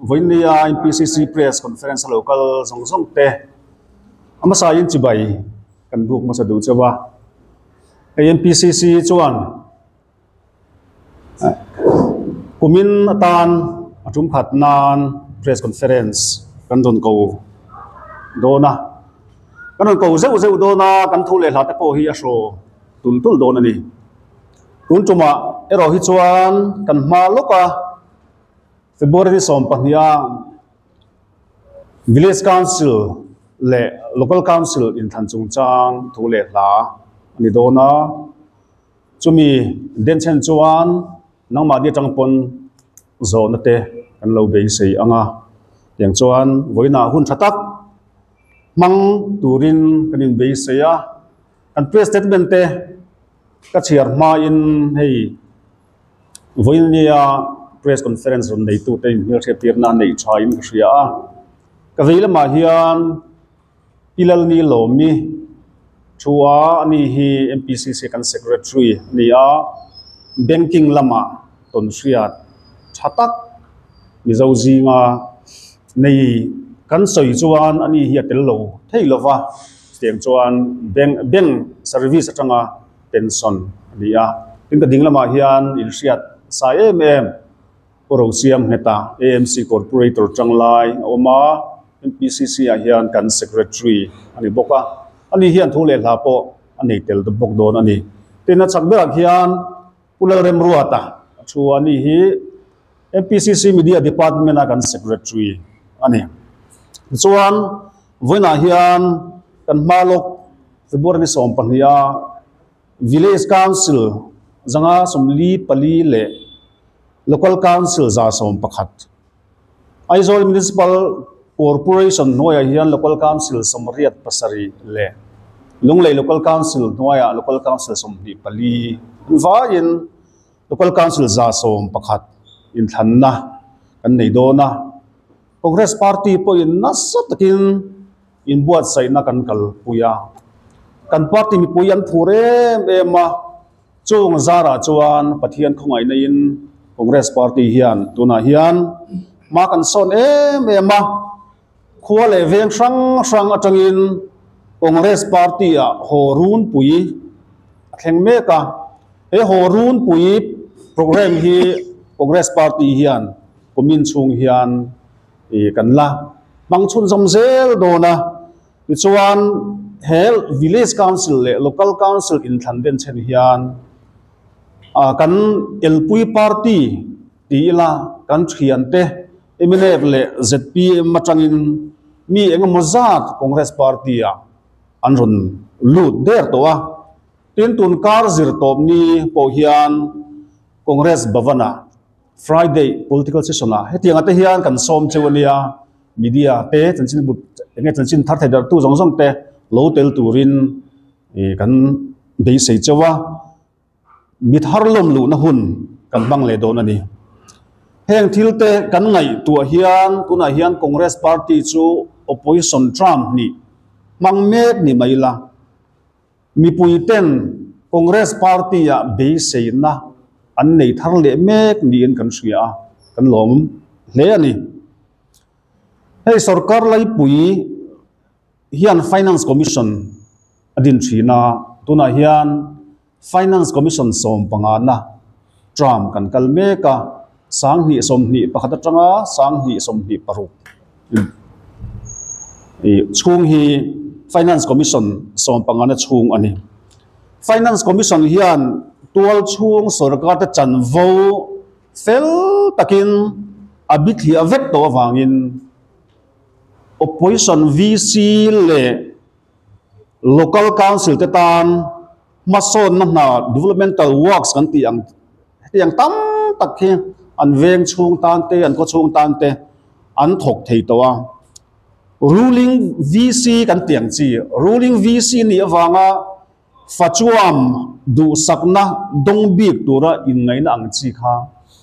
Vawinia MPCC Press Conference a lo kal zawng zawng te a hmasa in chibai kan buk hmasa duh chauh a. Hei MPCC chuan kumin atan a tum khat nan Press Conference kan rawn ko dawn a. Kan rawn ko zeuh zeuh dawn a, kan thu leh hla te pawh hi a hraw tul tul dawn a ni. Tun tumah erawh hi chuan kan hma lawk a, February 22-a Village Council leh Local Council inthlan chungchang thu leh hla a ni dawn a. Chumi denchhen chuan nangmahni atang pawn zawhna te kan lo beisei ang a. Tiang chuan vawiinah hun tha tak hmang turin kan inbeisei a. Kan press statement te ka chhiar hmain hei vawinia press conference rawn neitute inhmelhriat tirna a neih thain ka hria a. Ka vei lamah hian Pi Lalni Lawmi thu a, ani hi MPCC kan secretary a ni a, banking lamah tawnhriat tha tak Mizo zinga nei kan sawi chuan ani hi a tel lo thei lo va, chutiang chuan bank bank service atanga pension a ni a. Tin ka ding lamah hian inhriat sa em em Pu Rosiam Ngheta AMC Corporator tanglai a awm a, MPCC ah hian kan secretary a ni bawk a, ani hian thu leh hla pawh a nei tel bawk dawn a ni. Tin a chak berah khian Pu Lalremruata a thu a ni hi MPCC Media Department a kan Secretary a ni. Tichuan, vawiinah hian kan hma lawk February ni 12 a Village Council 544 leh Local Council 111 Aizawl Municipal Corporation hnuaiah hian Local Council 87 leh Lunglei Local Council hnuaiah Local Council 24 an vaiin Local Council 111 inthlanna kan nei dawn a. Congress Party pawhin nasa takin inbuatsaihna kan kalpui a. Kan party mipui an phur em em a, chung zarah chuan Pathian khawngaihna in Congress Party hian tunah hian hma kan sawn em em a. Khua leh veng hrang hrang atangin Congress Party ah haw runpui a thleng mek a. He haw runpui programme hi Congress Party hian kumin chhung hian kan la hmang chhunzawm zel dawn a. Tichuan he Village Council leh Local Council inthlan denchhen hian kan elpui party Ti ila kan thiante mnf leh zpm atangin mi engemaw zat Congress party ah an rawn lut der tawh a, tin tun kar zir tawp ni pawh hian Congress Bhavan ah Friday political session ah hetiang ah te hian kan sawm cheu ania, media te chanchin but enge chanchin thar thei darh tu zawng zawng te lo tel turin kan beisei cheu a. Mi thar lawm luhna hun kan hmang leh dawn a ni. Heng thil te kan ngaihtuah hian tunah hian Congress party chu opposition term hnih hmang mek ni mai la. Mipui ten Congress party ah beiseina an nei thar leh mek niin kan hria a, kan lawm hle a ni. Hei sorkar laipui hian Finance Commission a din thin a, tunah hian Finance Commission 15 na term kan kal mek a, 2021 atanga 2026 chhung hi Finance Commission 15 na chhung a ni. Finance Commission hian tual chhung sorkar te chanvo fel takin a bithliah vek tawh avangin Opposition VC leh Local Council te tan hmasawnna hna developmental works kan tih ang hetiang tam tak hi an veng chhung tan te an khaw chhung tan te an thawk thei tawh a. Ruling VC kan tih ang chi ruling VC nih avanga fachuam duhsakna dawng bik tura inngaihna ang chi kha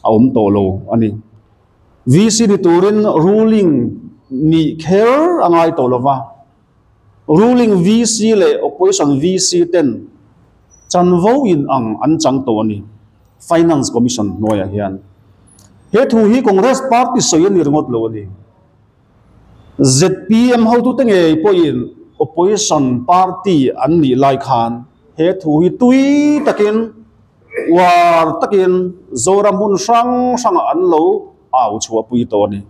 a awm tawh lo a ni. VC ni turin ruling nih kher a ngai tawh lo va, ruling VC leh opposition VC ten chanvo in ang an chang tawh a ni, Finance Commission hnuaiah hian. He thu hi Congress party sawi a ni ringawt lo a ni. Zpm hotute ngei pawhin opposition party an nih lai khan he thu hi tui takin, uar takin Zoram hmun hrang hrangah an lo au chhuahpui tawh a ni.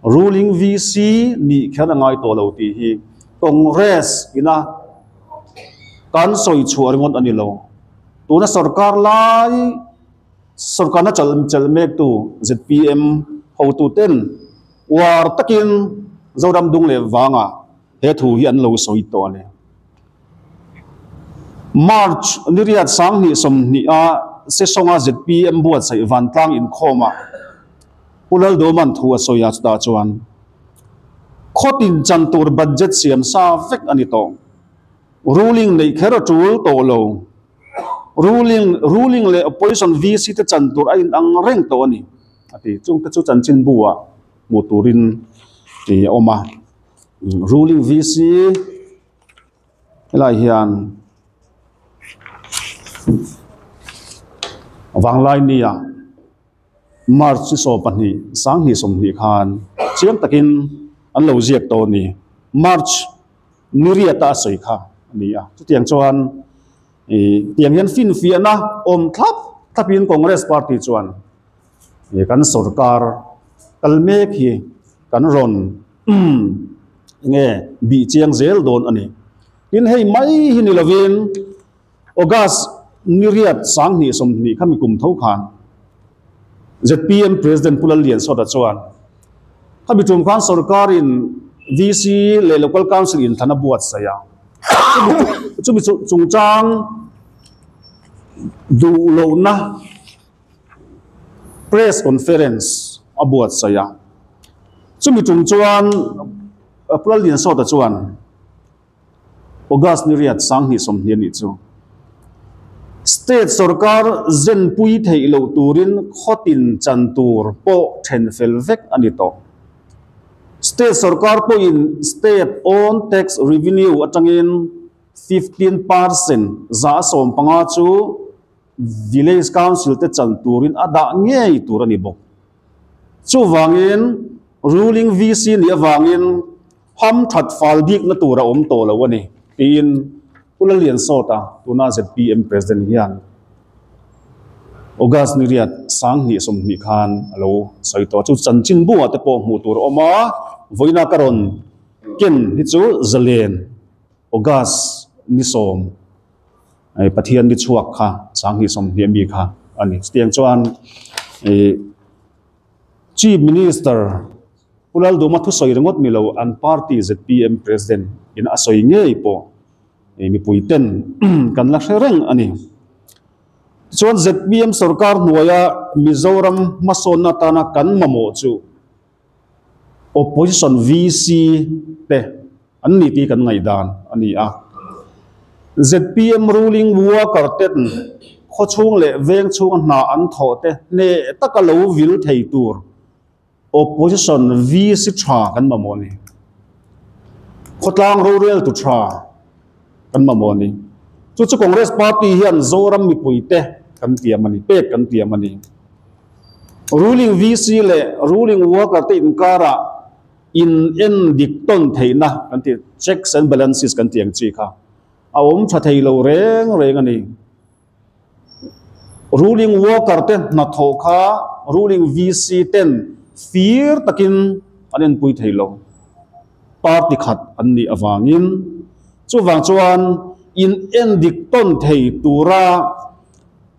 Ruling VC nih kher a ngai tawh lo tih hi Congress ina kan sawi chhuah ringawt a ni lo. Tuna sorkar lai Sorkarna chalh mektu zpm hotuten uar takin Zoram dung leh vangah he thu hi an lo sawi tawh a ni. March ni riat 2020 a Sesonga zpm buatsaih vantlang inkhawmah Pu Lalduhman thu a sawi a, chutah chuan khawtin chan tur budget siam sa vek a ni tawh. Ruling neih kher a tul tawh lo. Ruling ruling leh opposition VC te chan tur a inang reng tawh a ni a ti. Chungte chu chanchinbu ah hmuh turin a awm a. Ruling VC helai hian vanglai nia March ni 20 2020 khan chiang takin an lo ziak tawh a ni. March ni riata a sawi kha a ni a. Chutiang chuan ih tiang hian finfiahna awm thlap thlapin Congress party chuan ih kan sorkar kal mek hi kan rawn enge bih chiang zel dawn a ni. Tin hei mai hi ni lovin August ni riat 2020 kha mi kum tho khan zpm President Pu Lalliansawta chuan khami tum khan sorkarin VC leh Local Council inthlan a buatsaih a, chumi chungchang duh lohna press conference a buatsaih a. Chumi tum chuan Pu Lalliansawta chuan August ni riat 2020 a nih chu. State sorkar zenpui theih loh turin khawtin chan tur pawh then fel vek a ni tawh. State sorkar pawhin state own tax revenue atangin 15% 15% chu village council te chan turin a dah ngei tur a ni bawk. Chuvangin ruling VC nih avangin Ham that fal bikna tur a awm tawh lo a ni, tiin Pu Lalliansawta, tuna zpm President hian August ni riat 2020 khan a lo sawi tawh a. Chu chanchinbu-ah te pawh hmuh tur a awm a, vawiina ka rawn ken hi chu zalen August ni 10 Pathian ni chhuak kha 2020 ami kha a ni. Chutiang chuan Chief Minister Pu Lalduma thusawi ringawt ni lo, an party zpm President in a sawi ngei pawh mipui ten kan la hre reng a ni. Tichuan zpm sorkar hnuaia Mizoram hmasawnna atana kan mamawh chu Opposition VC te an ni tih kan ngaihdan a ni a. Zpm ruling worker ten khawchhung leh veng chhunga hna an thawh te hneh taka lo vil thei tur Opposition VC tha kan mamawh a ni. Khawtlang rorel tu tha kan mamawh a ni. Chu chu Congress party hian Zoram mipuite kan tiam a ni, pek kan tiam a ni. Ruling VC leh ruling worker te inkarah in en dik tawn theihna kan tih, checks and balances kan tih ang chi kha a awm tha thei lo reng reng a ni. Ruling worker te hnathawh kha ruling VC ten fir takin an enpui thei lo. Party khat an nih avangin chuvang chuan in endik tawn thei tura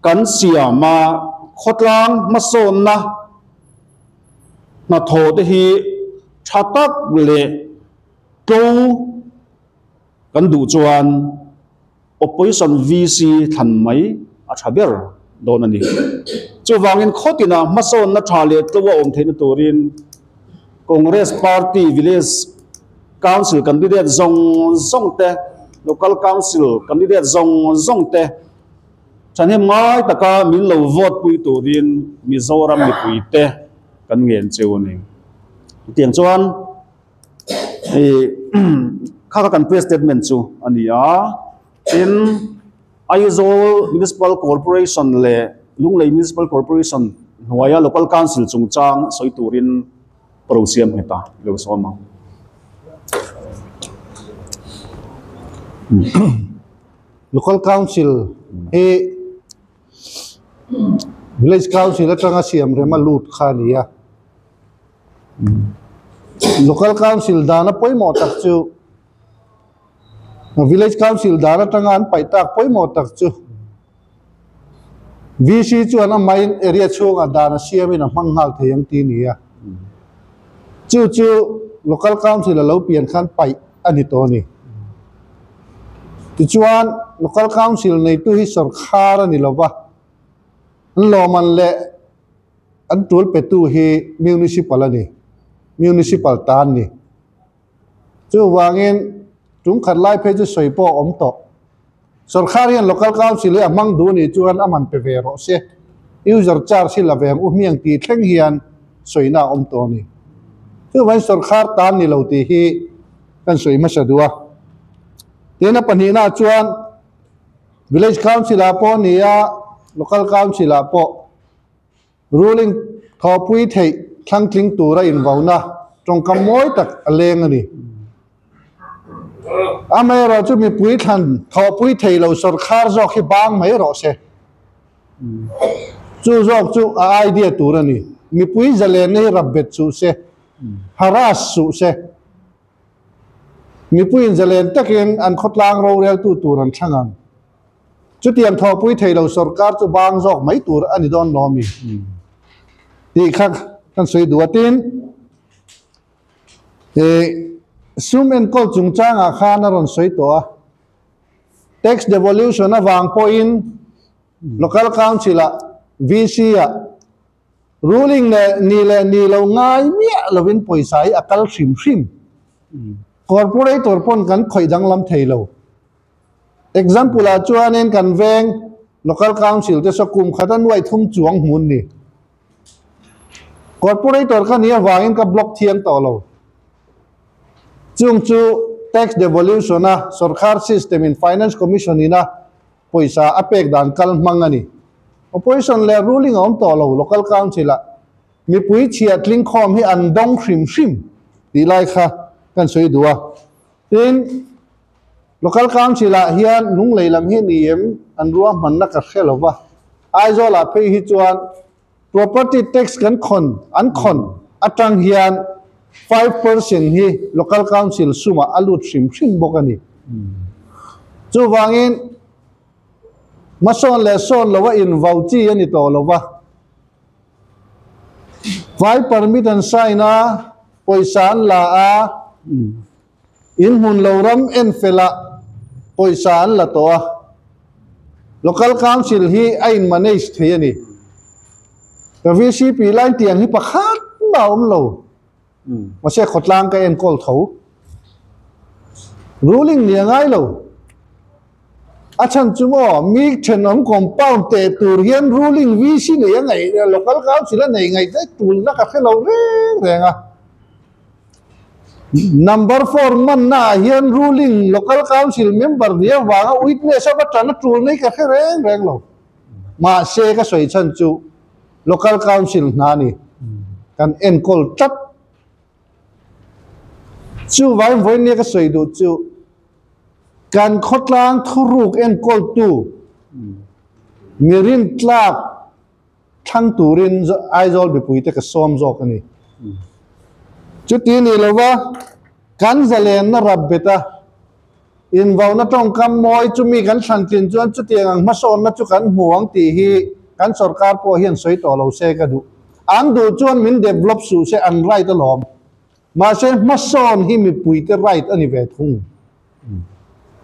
kan siam a khawtlang hmasawnna hnathawh te hi tha tak leh tlo kan duh chuan Opposition VC thlan mai a tha ber dawn a ni. Chuvangin khawtinah hmasawnna tha leh tlo a awm theihna turin Congress Party Village Council candidate zawng zawng te, Local Council candidate zawng zawng te thahnem ngai taka min lo vote pui turin Mizoram mipuite kan ngen cheu a ni. Chutiang chuan. Kha kha kan press statement chu a ni a, tin Aizawl Municipal Corporation leh Lunglei Municipal Corporation hnuaia Local Council chungchang sawi turin Pro siam nghet a lo sawm ang. Local Council hi Village Council atanga siam rem a lut kha a ni a. Local Council dana pawimawh tak chu Village Council dan atanga an paih tak pawimawh tak chu VC chuan a main area chhungah dan a siamin a hmang nghal thei ang tih a ni a. Chu chu Local Council a lo pian khan paih a ni tawh a ni. Tichuan Local Council neitu hi sawrkhar a ni lo va, an lawmman leh an tul petu hi Municipal a ni, Municipal ta an ni. Chuvangin tum khat lai phei chu sawi pawh a awm tawh. Sorkar hian Local Council hi a hmang duh nih chuan a man pe ve rawh se. User charge hi la ve ang u hmiang tih thleng hian sawina a awm tawh a ni. Chuvangin sorkar tan ni lo tih hi kan sawi hmasa duh a. Tin a pahnihnaah chuan Village Council ah pawh a ni a, Local Council ah pawh Ruling thawhpui theih thlangtling tura invauna tawngkam mawi tak a leng a ni. Amaherawh chu mipui thlan thawhpui thei lo sawrkhar zawk hi bang mai rawh se. Chu zawk chu a idea tur a ni. Mipui zalenna hi rap bet suh se, harass suh se. Mipuiin zalen takin an khawtlang roreltu tur an thlang ang. Chutiang thawhpui thei lo sorkar chu bang zawk mai tur a ni dawn lo mi? Tih kha kan sawi duh a. Tin, sum enkawl chungchangah khan a rawn sawi tawh a, tax devolution avang pawhin local council-ah, VC-ah, Ruling leh ni leh ni lo ngai miah lovin pawisa hi a kal hrim hrim. Corporator pawn kan khawih danglam thei lo. Example ah chuanin kan veng Local Council te saw kum khat a nuai thum chuang hmun ni. Corporator ka nih avangin ka block thiang tawh lo. Chung chu tax devolution a sorkar system in Finance Commission ina pawisa a pek dan kal hmang a ni. Opposition leh ruling a awm tawh lo, local council ah mipui chhia tling khawm hi an dawng hrim hrim tih lai kha kan sawi duh a. Tin, local council ah hian lunglei lam hi ni em an ruahmanna ka hre lo va, Aizawl ah phei hi chuan property tax kan khawn an khawn atang hian 5% hi local council sumah a lut hrim hrim bawk a ni. Chuvangin hmasawn leh sawn lova invau chi a ni tawh lo va, vai permit an sign a, pawisa an la a, In hmun lo ram en felah pawisa an la tawh a, Local Council hi a in manage thei a ni. Ka VCP line tiang hi pakhat mah a awm lo, mahse khawtlang ka enkawl tho. Ruling ni a ngai lo. A chhan chu maw, mi thenawm compound teh tur hian ruling VC nei a ngaih, Local Council a nei ngaih daih tulna ka hre lo reng reng a. Number four manna ah hian ruling local council member ni avanga witness a va tan a tul nei ka hre reng reng lo. Mahse ka sawi chhan chu local council hna ni kan enkawl tlat. Chuvangin vawiin nia ka sawi duh chu kan khawtlang thuruk enkawltu mi rintlak Thlang turin Aizawl mipuite ka sawm zawk a ni. Chuti ni lova kan zalenna rap bet a, invauna tawngkam mawi chumi kan thlantlin chuan chutiang ang hmasawnna chu kan hmu ang tih hi kan sorkar pawh hian sawi tawh lo se ka duh. An duh chuan min develop suh se an right alawm. Mahse hmasawn hi mipuite right a ni ve thung.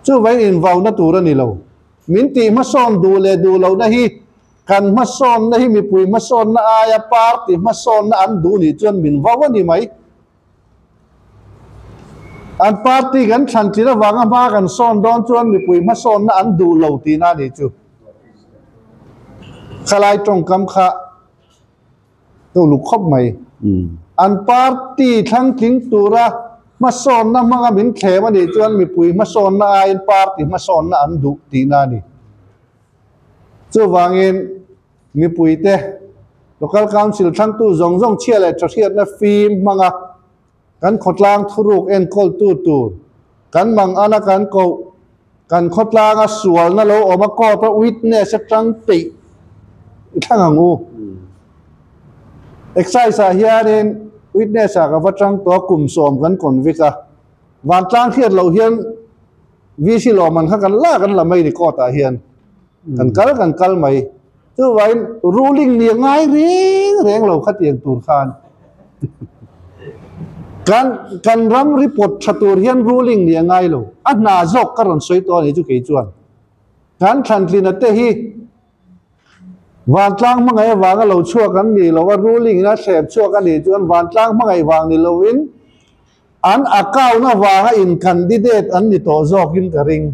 Chuvain invauna tur a ni lo. Min tih hmasawn duh leh duh lohna hi kan hmasawnna hi mipui hmasawnna aia party hmasawnna an duh nih chuan min vau a ni mai. An party kan thlan tlin avanga hma kan sawn dawn chuan mipui hmasawnna an duh lo tihna a nih chu. Khalai tawngkam kha Ka uluk khawp mai. An party thlangtling tura hmasawnna hmanga min thlem a nih chuan mipui hmasawnna aiin party hmasawnna an duh tihna a ni. Chuvangin mipuite. Local Council thlangtu zawng zawng chhia leh tha hriatna fim hmanga kan khawtlang thuruk enkawltu tur kan mang ana kan koh kan khawtlanga sualna lo awm a court a witness atang peih i thlang ang u. Excise ah hianin witness ah ka va tang tawh a kum sawm kan convict a, vantlang hriat loh hian VC lawmman kha kan la kan la mai ni court ah hian kan kal kan kal mai. Chuvangin ruling ni a ngai reng reng lo khatiang tur khan kan kan ram report tha tur hian ruling ni a ngai lo. A hna zawk ka rawn sawi tawh a ni chu kei chuan. Kan thlantlina te hi vantlang hmangaih avanga lo chhuak an ni lo a, ruling in a thlep chhuak a nih chuan vantlang hmangaih vang ni lovin An account avanga in candidate an ni tawh zawkin ka ring.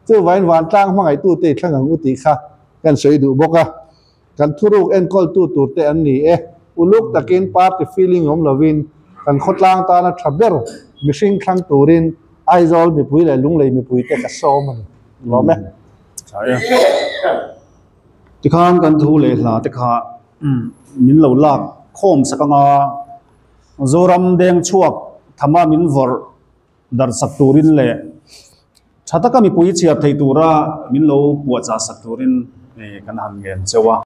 Chuvangin vantlang hmangaihtute i thlang ang u tih kha kan sawi duh bawk a. Kan thuruk enkawltu turte an ni e. Uluk takin party feeling awm lovin kan khawtlang tana tha ber mihring thlang turin Aizawl mipui leh Lunglei mipuite ka sawm a ni. Lawm e. Tha e. Tikhan kan thu leh hla te kha min lo lak khawm sak anga. Zoram deng chhuak thama min vawrh darh sak turin leh tha taka mipui chhiar thei tura min lo puahchah sak turin kan han ngen cheu a.